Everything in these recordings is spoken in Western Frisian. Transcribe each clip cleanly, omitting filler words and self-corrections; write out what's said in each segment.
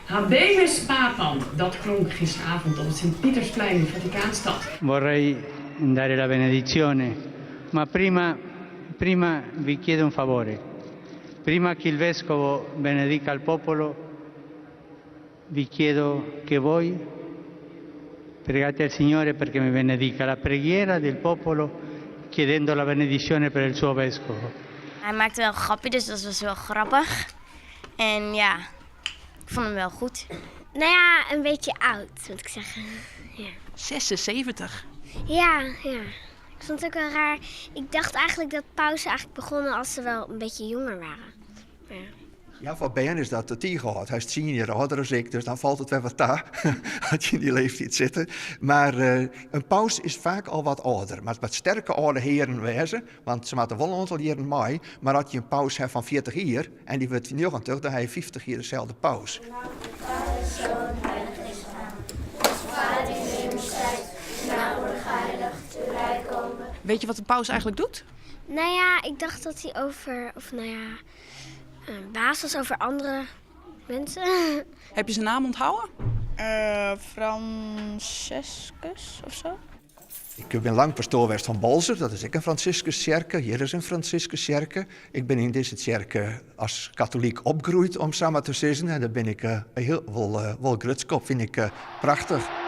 Habemus Papam, dat klonk gisteravond op het Sint-Pietersplein in Vaticaanstad. Vorrei dare la benedizione, ma prima, prima vi chiedo un favore. Prima che il vescovo benedica il popolo, vi chiedo che voi pregate al Signore perché mi benedica. La preghiera del popolo chiedendo la benedizione per il suo vescovo. Hij maakte wel een grapje, dus dat was wel grappig. En ja, ik vond hem wel goed. Nou ja, een beetje oud, moet ik zeggen. Ja. 76. Ja, ja. Ik vond het ook wel raar. Ik dacht eigenlijk dat pausen eigenlijk begonnen als ze wel een beetje jonger waren. Maar ja. Ja, foar bern is dat tige âld. Hy is tsien jier âlder as ik, dus dan falt it wer wat ta as je yn dy leeftiid sitte. Mar in paus is faak al wat âlder. Mar it moat sterke âlde hearen wêze, want se moatte wol in oantal jierren mei. Mar as je in paus ha fan 40 jier en dy wurdt 90, dan ha je 50 jier deselde paus. Weet je wat een paus eigenlijk doet? Nou ja, ik dacht dat hij over, of nou ja, baas was over andere mensen. Heb je zijn naam onthouden? Franciscus of zo? Ik bin lang pastoar west fan Boalsert, dat is ek in Franciscustsjerke. Hjir is in Franciscustsjerke. Ik bin yn dizze tsjerke as katolyk opgroeid, om samar te sizzen. En dêr bin ik hiel wol, wol grutsk op, fyn ik prachtich.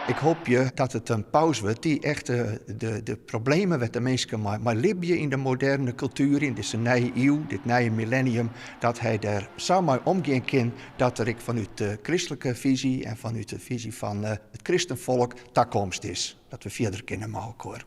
Ik hoopje dat it in paus wurdt dy't echt de problemen wêr't de minsken mei libje yn de moderne kultuer, yn dizze nije iuw, dit nije millennium, dat hy dêr sa mei omgean kin dat der ek fanút de kristlike fisy en fanút de fisy fan it kristenfolk takomst is. Dat we fierder kinne mei elkoar.